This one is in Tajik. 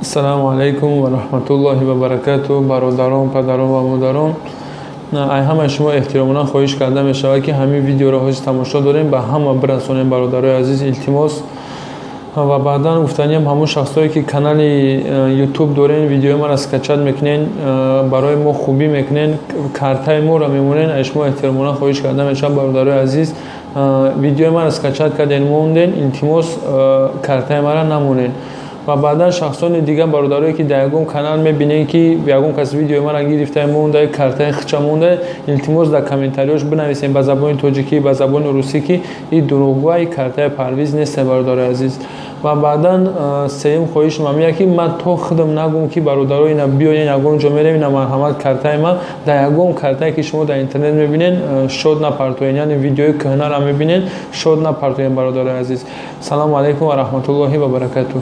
Ассалому алайкум ва раҳматуллоҳи ва баракату. Бародарон, падарон ва модарон, ай ҳамаи шумо эҳтиромона хоҳиш карда мешавад, ки ҳамин видеоро ҳозир тамошо дорем, ба ҳама бирасонем, бародарои азиз, илтимос. Ва баъдан гуфтаниям, ҳамон шахсое ки канали Ютуб дорен, видеои маро скачать мекунен, барои мо хубӣ мекунен, картаи моро мемонен, ай шумо эҳтиромона хоҳиш карда мешавад, бародарои азиз, видеои маро скачать карден, монден, илтимос, картаи маро намонен. Ва баъдан шахсони дигар, бародарое ки дар ягон канал мебинем, ки ягон кас видеои мара гирифта монда, картаи хича монда, илтимос, дар комментариёш бинависем ба забони тоҷикӣ, ба забони русӣ, ки и дурӯғгӯа, и картаи Парвиз нест, бародарои азиз. Ва баъдан сеюм хоҳишам ҳамия, ки ман то худам нагӯм, ки бародаро, ина биёен, ягон ҷо мерем, ина марҳамат, картаи ман. Дар ягон картае ки шумо дар интернет мебинен, шод напартоен, яъне видеои кӯҳнара мебинен, шод напартоен, бародарои азиз. Салому алайкум ва раҳматуллоҳи ва баракатуҳ.